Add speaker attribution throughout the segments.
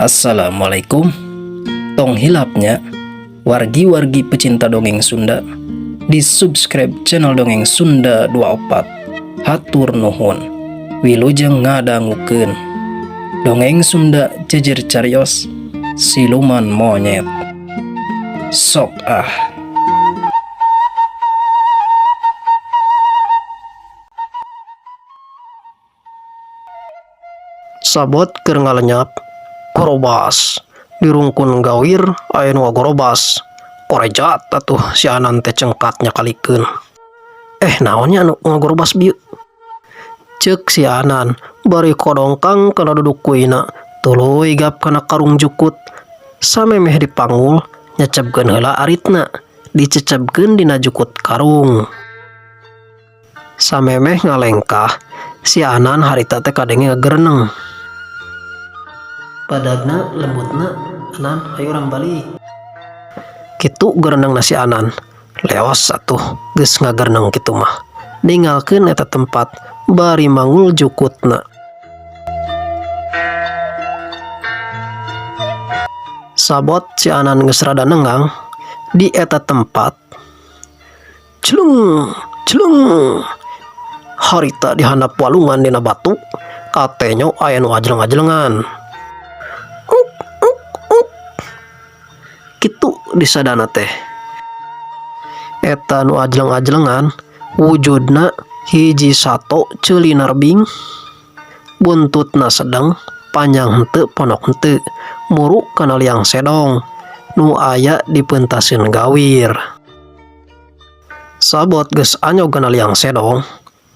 Speaker 1: Assalamualaikum. Tong hilap nya, wargi-wargi pecinta dongeng Sunda, di subscribe channel Dongeng Sunda 24. Hatur nuhun. Wilujeng ngadangukeun Dongeng Sunda Jejer Carios Siluman Monyet. Sok ah.
Speaker 2: Sabot keur ngalenyap gorobas dirungkun gawir aya nu ngagorobas korejat atuh si Anan teh cengkat nyakalikeun. Eh naon nya anu ngagorobas bieu? Ceuk si Anan bari kodongkang kana duduk kuina tuluy gap kana karung jukut samemeh dipangul nyecebkeun heula aritna dicecebkeun dina jukut karung. Samemeh ngalengkah si Anan harita teh kadenge ngagereneng. Badagna lembutna Anan hayu urang balik. Kitu gerenengna si Anan. Leos atuh geus ngagereneng kitu mah. Ninggalkeun eta tempat bari mangul jukutna. Sabot si Anan geus rada nenggang di eta tempat. Celung, celung. Harita di handap walungan dina batu katenyo aya nu ajleng-ajlengan. Uk, uk, uk. Kitu disadana teh. Eta nu ajleng-ajlengan wujudna hiji sato ceuli narbing, buntutna sedeng, panjang henteu ponok henteu, muru kana liang sedong nu aya di peuntaseun gawir. Sabot geus anyog kana liang sedong,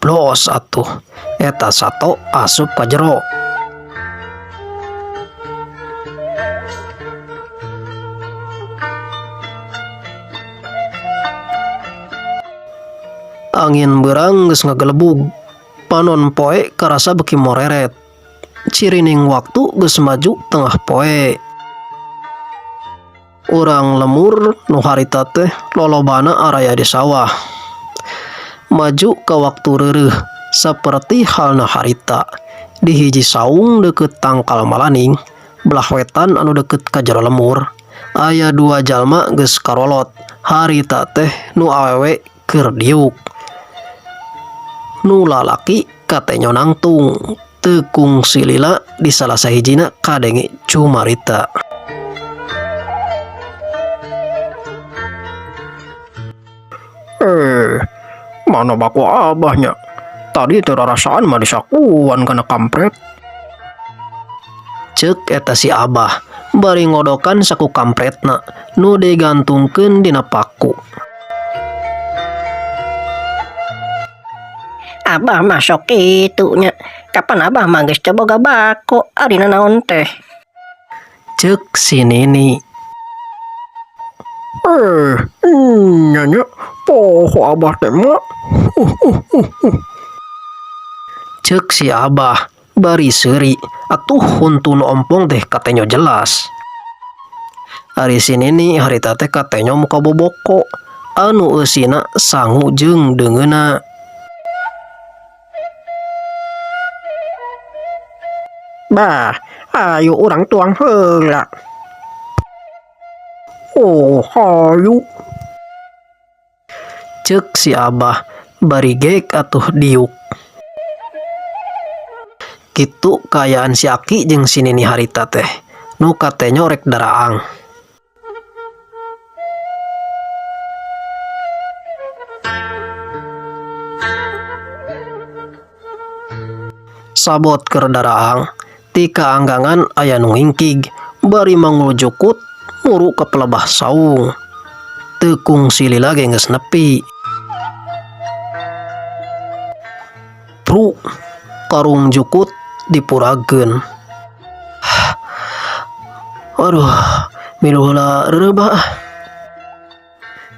Speaker 2: blos atuh eta sato asup ka jero. Angin beurang geus ngagelebug, panon poe karasa beuki moreret. Cirining waktu geus maju tengah poe. Urang lemur nu harita teh lolobana araya di sawah. Maju ka waktu reureuh saperti halna harita. Di hiji saung deukeut tangkal malaning, belah wetan anu deukeut ka jero lemur, aya dua jalma geus karolot. Harita teh nu awewe keur diuk. Nu lalaki katenyo nangtung, teu kungsi lila di salah sahijina kadenge cumarita. Mana baku abahnya? Tadi teh rarasaan mah disakuan kana kampret. Ceuk eta si abah bari ngodokan saku kampretna nu digantungkeun dina paku.
Speaker 3: Abah mah sok kitu nya. Kapan abah mah geus teu boga bako, ari nanaon teh?
Speaker 2: Ceuk si Nini. Nya nya, poho abah teh mah. Ceuk si abah bari seuri, atuh huntu nu ompong teh katenyo jelas. Ari si Nini harita teh katenyo muka boboko anu eusina sangu jeung deungeuna.
Speaker 3: Bah, ayo urang tuang heula.
Speaker 2: Oh, hayu. Ceuk si abah bari gek atuh diuk. Kitu kaayaan si Aki jeung si Nini harita teh nu katenyo rek daraang. Sabot keur daraang ti kaanggangan aya nu ngingkig bari mangul jukut muru ka pelebah saung. Teu kungsi lila ge geus nepi. Pru karung jukut dipuragkeun. Aduh, milu heula reureubah ah.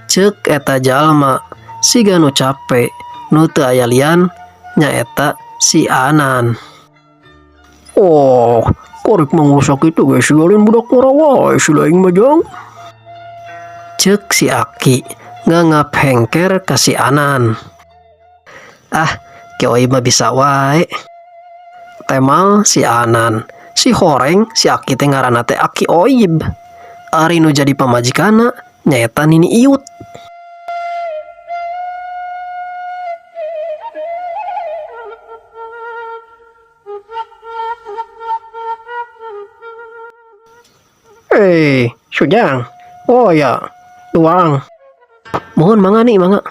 Speaker 2: Ceuk eta jalma siga nu cape nu teu aya lian nyaeta si Anan. Oh, korek mangul sakitu ge sialin budak ngora wae si laing mah jang. Ceuk si Aki ngangap hengker ka si Anan. Ah, kieu mah bisa wae. Temal si Anan Si horeng si aki teh ngaranna teh Aki Oib. Ari nu jadi pamajikanna nyaeta Nini Iut. Eh, Sujang. Oh ya, tuang. Mohon mangga nih, mangga.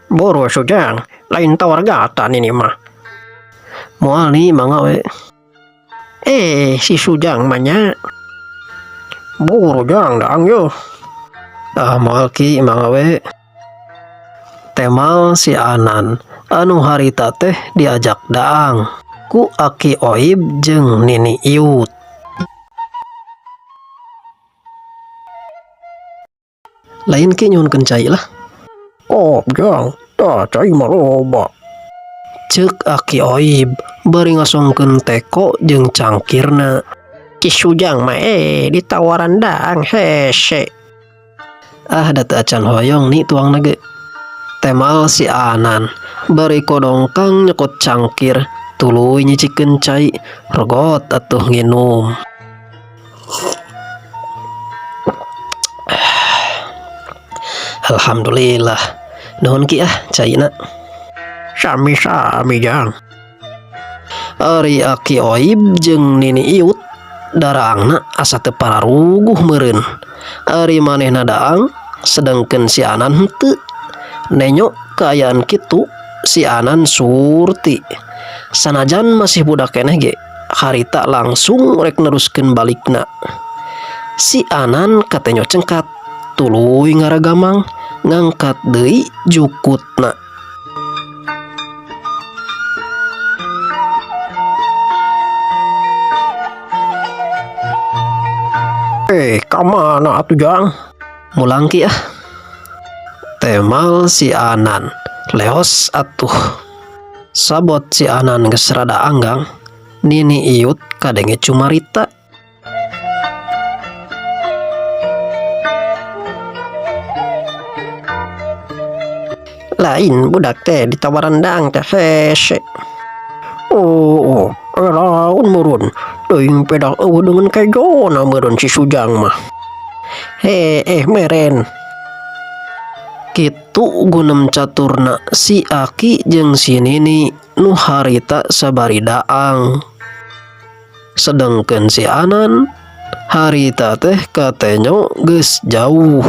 Speaker 2: Boro Sujang, lain tawar gatan ini mah. Moal nih, mangga we. Eh, si Sujang mah nya. Boro jang daang yo. Ah, moal ki, mangga we. Temal si Anan anu harita teh diajak daang ku Aki Oib jeung Nini Iut. Lain ki nyuhunkeun cai lah. Oh, jang, tah cai mah loba. Ceuk Aki Oib bari ngasongkeun teko jeung cangkirna.
Speaker 3: Ki Sujang mah ditawaran daang hese.
Speaker 2: Ah, da teu acan hoyong ni tuangna ge. Temal si Anan bari kodongkang nyokot cangkir tuluy nyicikeun cai regot atuh nginum. Alhamdulillah. Nuhun ki ah caina.
Speaker 3: Sami-sami jang.
Speaker 2: Ari Aki Oib jeung Nini Iut daraangna asa teu pararuguh meureun. Ari manehna daang sedengkeun si Anan henteu. Nenyo kaayaan kitu si Anan surti. Sanajan masih budak keneh ge harita langsung rek neruskeun balikna. Si Anan katenyo cengkat tuluy ngaragamang ngangkat deui jukutna.
Speaker 3: Ka mana atuh jang?
Speaker 2: Mulang ki ah. Temal si Anan leos atuh. Sabot si Anan geus rada anggang, Nini Iut kadenge cumarita.
Speaker 3: Lain budak teh ditawaran daang teh hese. Oh, laun murun. Teuing pedah eueuh deungeun kejona meureun si Sujang mah. He meren.
Speaker 2: Kitu gunem caturna si Aki jeung si Nini nu harita sabari daang. Sedengkeun si Anan harita teh katenyo geus jauh,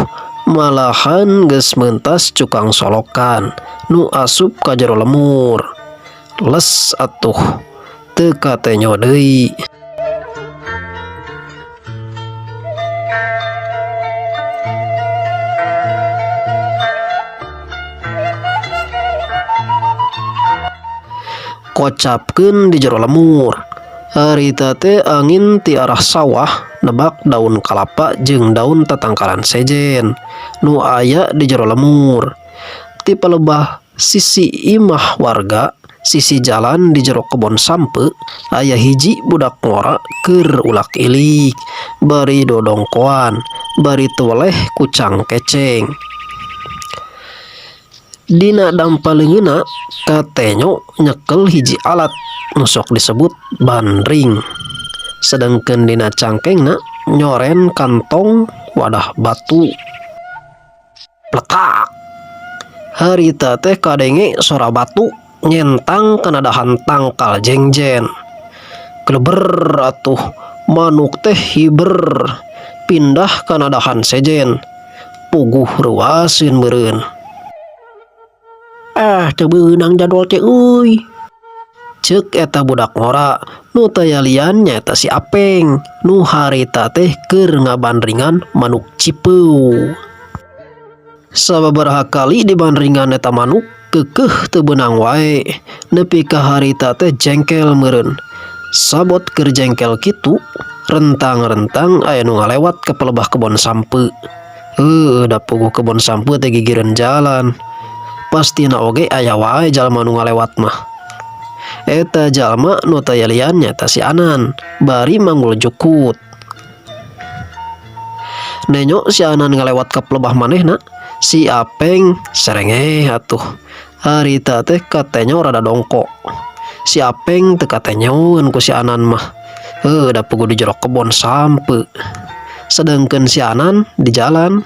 Speaker 2: malahan geus mentas cukang solokan nu asup ka jero lemur. Les atuh teu katenyo deui. Kocapkeun di jero lemur. Harita teh angin ti arah sawah nebak daun kalapa jeung daun tatangkalan sejen nu aya di jero lemur. Ti palebah sisi imah warga, sisi jalan di jero kebon sampe aya hiji budak ngora keur ulak ilik bari dodongkoan bari tuweleh kucang keceng. Dina dampaleungeuna katenyo nyekel hiji alat nu sok disebut bandring. Sedengkeun dina cangkengna nyoren kantong wadah batu. Pletak. Harita teh kadenge sora batu nyentang kana dahan tangkal jengjen. Kleber atuh manuk teh hiber pindah kana dahan sejen. Puguh reuaseun meureun.
Speaker 3: Ah, teu beunang jadwal teh euy.
Speaker 2: Ceuk eta budak ngora nu taya lian nyaeta si Apeng nu harita teh keur ngabandringan manuk cipeu. Sababaraha kali dibandringan eta manuk keukeuh teu beunang wae nepi ka harita teh jengkel meureun. Sabot keur jengkel kitu rentang-rentang aya nu ngalewat ka pelebah kebon sampe. Heueuh, da puguh kebon sampe teh gigireun jalan. Pastina oge aya wae jalma nu ngalewat mah. Eta jalma nu taya lian nyaeta si Anan bari manggul jukut. Nenyo si Anan ngalewat ka pelebah manehna, si Apeng serengeh atuh. Harita teh katenyo rada dongko. Si Apeng teu katenyoeun ku si Anan mah. Heuh da puguh di jero kebon sampeu. Sedengkeun si Anan di jalan.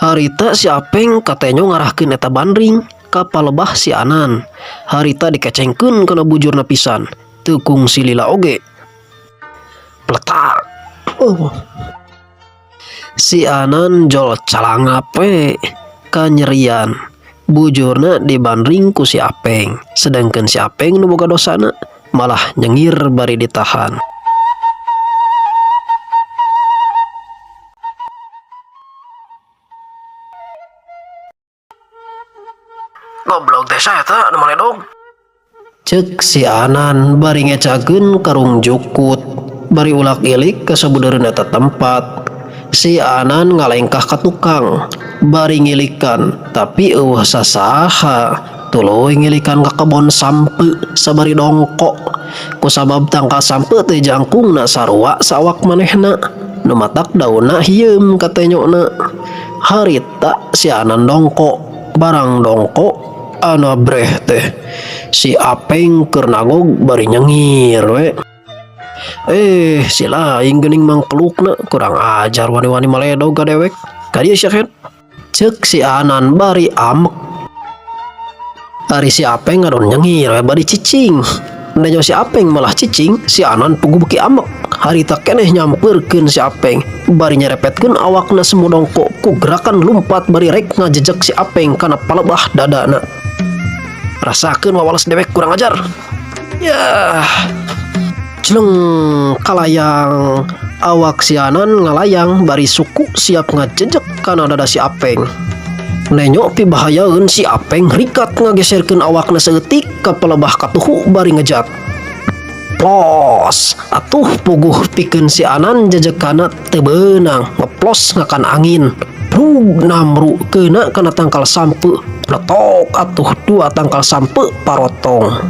Speaker 2: Harita si Apeng katenyo ngarahkeun eta bandring ka palebah si Anan. Harita dikecengkeun kana bujurna pisan. Teu kungsi lila oge. Pletak. Oh. Si Anan jol calangap we kanyerian. Bujurna dibandring ku si Apeng. Sedangkan si Apeng nu boga dosana malah nyengir bari ditahan.
Speaker 1: Goblok teh saha eta nu maledog?
Speaker 2: Cek si Anan bari ngecakeun karung jukut bari ulak-ilik ka sabudeureun eta tempat. Si Anan ngalengkah ka tukang bari ngilikan tapi eueuh sasaha tuluy ngilikan ka kebon sampeu sabari dongko kusabab tangkal sampeu teh jangkungna sarua saawak manehna nu matak daunna hieum katenyona. Harita si Anan dongko barang dongko anabreh teh si Apeng keur nagog bari nyengir we. Si lain geuning mangkelukna kurang ajar wani-wani maledog ka dewek. Ka dieu sia Ken. Ceuk si Anan bari amek. Ari si Apeng ngadon nyengir we bari cicing. Nenyo si Apeng malah cicing, si Anan puguh beuki amek. Harita keneh nyampeurkeun si Apeng bari nyerepetkeun awakna semu dongko ku gerakan lumpat bari rek ngajejek si Apeng kana palebah dadana. Rasakeun wawales dewek kurang ajar. Yah. Celeng kalayang awak si Anan ngalayang bari suku siap ngajejek kana dada si Apeng. Nenyo pibahayaeun si Apeng rikat ngageserkeun awakna saeutik ka palebah katuhu bari ngejat. Plos atuh puguh pikeun si Anan jejekana teu beunang ngeplos ngakan angin. Brug namru keuna kana tangkal sampeu pletok atuh dua tangkal sampeu parotong.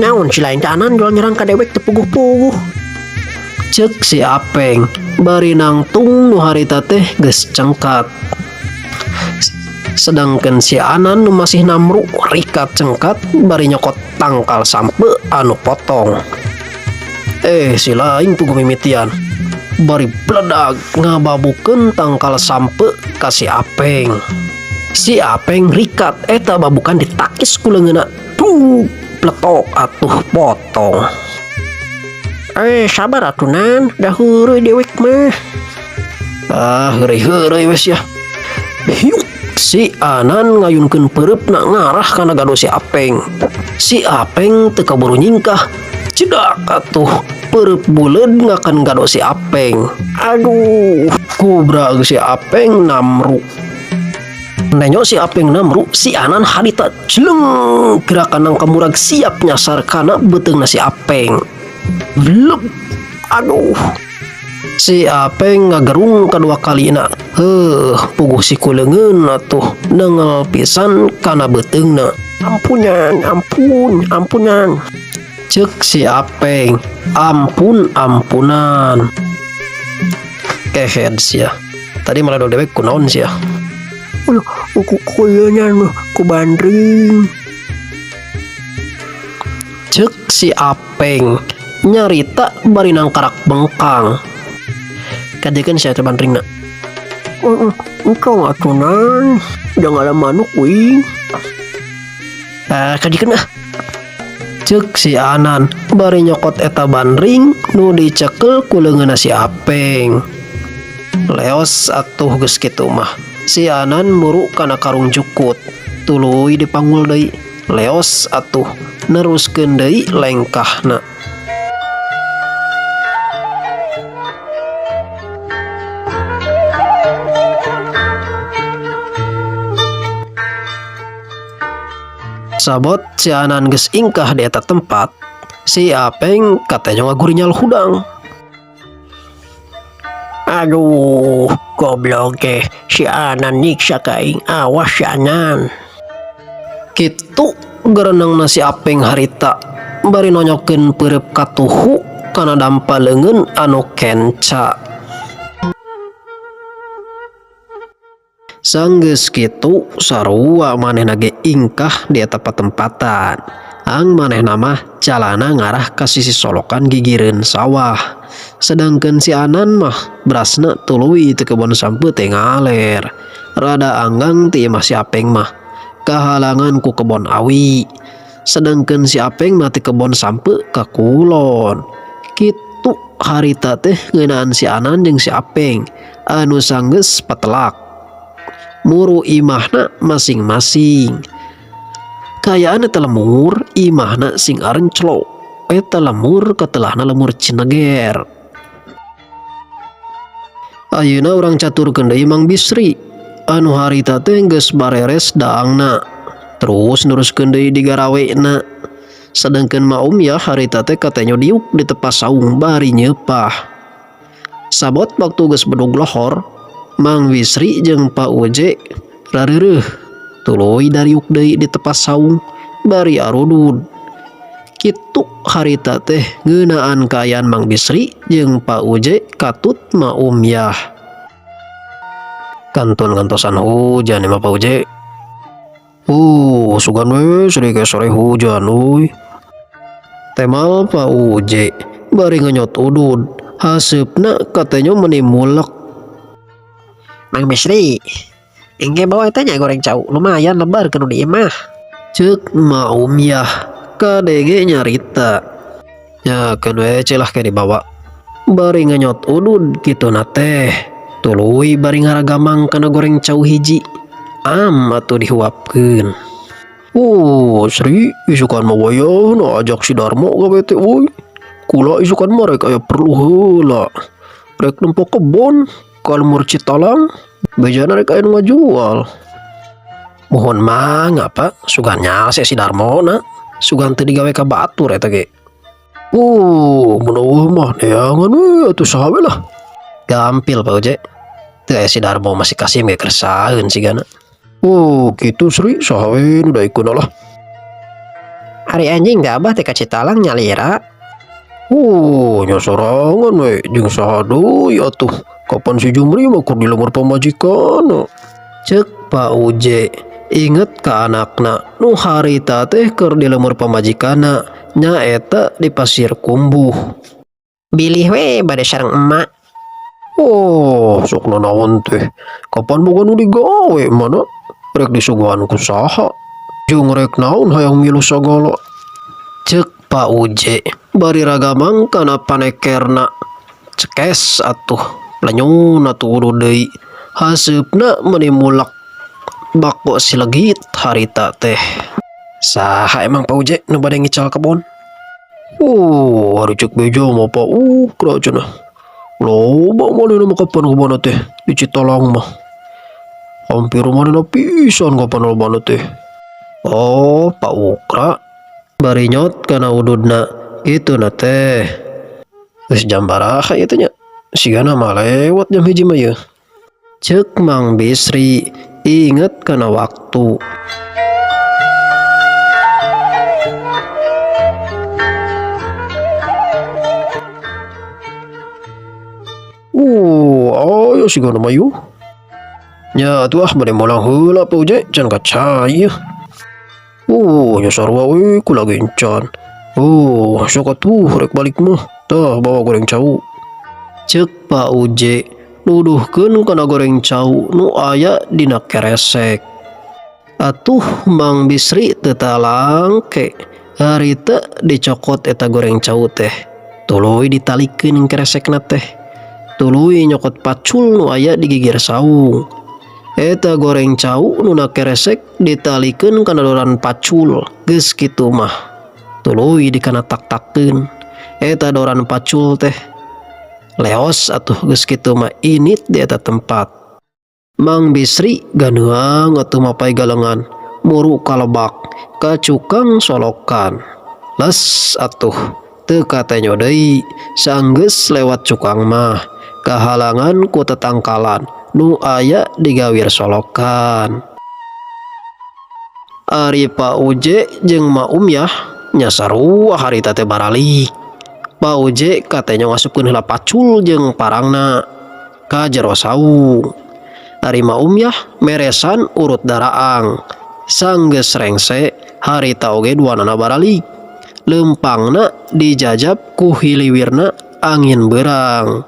Speaker 3: Naon si lain Anan jual nyerang ka dewek teu puguh-puguh.
Speaker 2: Ceuk si Apeng bari nangtung nu harita teh geus cengkat. Sedangkan si Anan nu masih namru rikat cengkat bari nyokot tangkal sampeu anu potong. Si lain puguh mimitian bari bledag ngababukeun tangkal sampeu ka si Apeng. Si Apeng rikat eta babukan ditakis ku leungeunna. Brug pletok atuh potong.
Speaker 3: Sabar atuh Nan, dah heureuy dewek mah.
Speaker 2: Ah, heureuy-heureuy wes ya. Hiuk, si Anan ngayunkeun peureupna ngarah kana gado si Apeng. Si Apeng teu kaburu nyingkah. Cedak atuh peureub buleud ngakan gado si Apeng. Aduh, kubra si Apeng namru. Nenyo si Apeng namru, si Anan harita jeleng gerakan nang kamurag siap nyasar kana beuteungna si Apeng. Blek, aduh. Si Apeng ngagerung kadua kalina. Heuh, puguh si kuleungeun atuh nengel pisan kana beuteungna.
Speaker 3: Ampunan, ampun, ampunan.
Speaker 2: Ceuk si Apeng, ampun ampunan. Kehed sia. Tadi malah dewek kunaon sia.
Speaker 3: Aduh, ku kuyeunyan ku bandring.
Speaker 2: Ceuk si Apeng nyarita bari nangkarak bengkang. Kajeun sia teh bandringna.
Speaker 3: Engkau atuh Nan, da ngalamanuk uing.
Speaker 2: Kajeun ah. Ceuk si Anan bari nyokot eta bandring nu dicekel ku leungeunna si Apeng. Leos atuh geus kitu mah. Si Anan muru kana karung jukut, tuluy dipanggul deui. Leos atuh neruskeun deui lengkahna. Sabot si Anan geus ingkah di eta tempat, si Apeng katanya ngagurinyal hudang.
Speaker 3: Aduh, goblok teh si Anan nyiksa ka aing, awas si Anan.
Speaker 2: Kitu gerenengna si Apeng harita bari nonyokeun peureub katuhu kana dampa leungeun anu kenca. Sanggeus kitu sarua manehna ge ingkah di eta patempatan. Ang manehna mah jalana ngarah ka sisi solokan gigireun sawah. Sedangkeun si Anan mah berasna tuluy ti kebon sampeu teh ngaler. Rada anggang ti imah si Apeng mah kahalangan ku kebon awi. Sedangkeun si Apeng mah ti kebon sampeu ka kulon. Kitu harita teh ngeunaan si Anan jeung si Apeng anu sanggeus patelak. Muru imahna masing-masing. Kaayaan eta lemur imahna sing arenclo. Eta lemur katelahna lemur Cineger. Ayeuna urang caturkeun deui Mang Bisri anu harita teh geus bareres daangna. Terus neruskeun deui digarawena. Sedangkeun Ma Umyah harita teh katenyo diuk di tepas saung bari nyeupah. Sabot waktu geus bedug lohor, Mang Bisri jeung Pak Uje rareureuh tuluy dariuk deui di tepas saung bari arudud. Kitu harita teh ngeunaan kaayaan Mang Bisri jeung Pak Uje katut Ma Umyah. Kantun ngantosan hujan mah Pak Uje. Sugan we sri ke sore hujan euy. Temal Pak Uje bari ngenyot udud, haseupna katenyo meuni mulek.
Speaker 3: Mang Bisri, engke bawa eta nya goreng cau, lumayan lebar ke nu di imah.
Speaker 2: Ceuk Ma Umyah kadenge nyarita. Nya keun we celah ke dibawa. Bari ngenyot udud kitu na teh. Tuluy bari ngaragamang kana goreng cau hiji. Am atuh dihuapkeun.
Speaker 1: Sri, isukan mah wayahna ajak si Darmo gawe teh euy. Kula isukan mah rek aya perlu heula. Rek nempo kebon ka lemur Citalang, bejana rek aya nu ngajual.
Speaker 2: Muhun mangga Pak, sugan nyase si Darmo na. Sugan teu digawe ka batur eta ge.
Speaker 1: Mun eueuh mah neangan we atuh saha we lah.
Speaker 2: Gampil Pak Uje. Teu aya si Darmo masih Kasim ge kersaeun sigana.
Speaker 1: Kitu Sri, saha we nu daekeun lah.
Speaker 3: Ari anjing da abah teh ka Citalang nyalira.
Speaker 1: Nya sorangan we jeung saha deui atuh. Kapan si Jumri mah keur di lemur pamajikan.
Speaker 2: Ceuk Pak Uje inget ka anakna nu harita teh keur di lemur pamajikanna nyaeta di Pasir Kumbuh.
Speaker 3: Bilih we bade sareng emak.
Speaker 1: Sok nanaon teh. Kapan boga nu digawe mana? Rek disuguhan ku saha? Jeung rek naon hayang milu sagala.
Speaker 2: Ceuk Pak Uje bari ragamang kana panekerna. Cekes atuh lenyun atuh udud deui. Haseupna meuni mulek bako silegit harita teh. Saha emang Pak Uje nu bade ngical kebon?
Speaker 1: Ari ceuk beja mah Pak Ukra cenah. Loba manehna mah kapan kebonna teh di Citalang mah. Hampir manehna pisan kapan lobana teh.
Speaker 2: Pak Ukra bari nyot kana ududna kitu na teh. Geus jam baraha ieu teh nya? Sigana mah lewat jam 1 mah yeuh. Ceuk Mang Bisri inget kana waktu.
Speaker 1: Ayo sigana mah yuh.
Speaker 2: Nya atuh ah bade molang heula Pak Uje can kacai yeuh.
Speaker 1: Nya sarua we kula ge encan. Sok atuh rek balik mah. Tah bawa goreng cau.
Speaker 2: Ceuk Pak Uje nuduhkeun kana goreng cau nu aya dina keresek. Atuh Mang Bisri teu talangke harita dicokot eta goreng cau teh. Tuluy ditalikeun keresekna teh. Tuluy nyokot pacul nu aya di gigir saung. Eta goreng cau nu na keresek ditalikeun kana doran pacul. Geus kitu mah. Tuluy dikana tak-takkeun. Eta doran pacul teh. Leos atuh geus kitu mah init di eta tempat. Mang Bisri ganeuang atuh mapai galengan, muru kalebak, ka cukang solokan. Les atuh teu katenyo deui, sanggeus lewat cukang mah kahalangan ku tetangkalan nu aya di gawir solokan. Ari Pak Uje jeung Ma Umyah nya sarua harita teh baralik. Pak Uje katenyo ngasupkeun heula pacul jeung parangna ka jero saung. Ari Maumyah meresan urut daraang. Sanggeus rengse harita oge duanana baralik. Leumpangna dijajab ku hiliwirna angin beurang.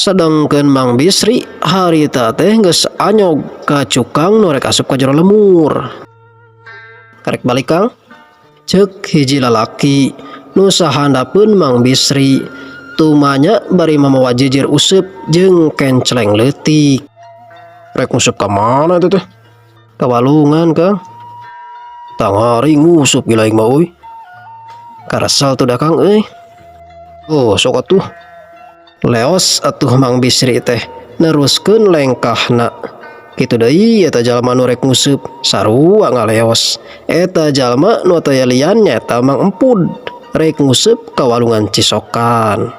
Speaker 2: Sedengkeun Mang Bisri harita teh geus anyog ka cukang nu rek asup ka jero lemur. Karek balik Kang? Ceuk hiji lalaki nu sahandapeun Mang Bisri tumanya bari mamawa jijir useup jeung kenceleng leutik.
Speaker 1: Rek nguseup ka mana eta teh?
Speaker 2: Ka walungan Kang.
Speaker 1: Tangari ngusup gila aing mah euy.
Speaker 2: Karesel tuh da Kang euy.
Speaker 1: Oh sok atuh.
Speaker 2: Leos atuh Mang Bisri teh neruskeun lengkahna. Kitu deui eta jalma nu rek nguseup sarua ngaleos. Eta jalma nu taya lian nyaeta Mang Empud rek nguseup ka walungan Cisokan.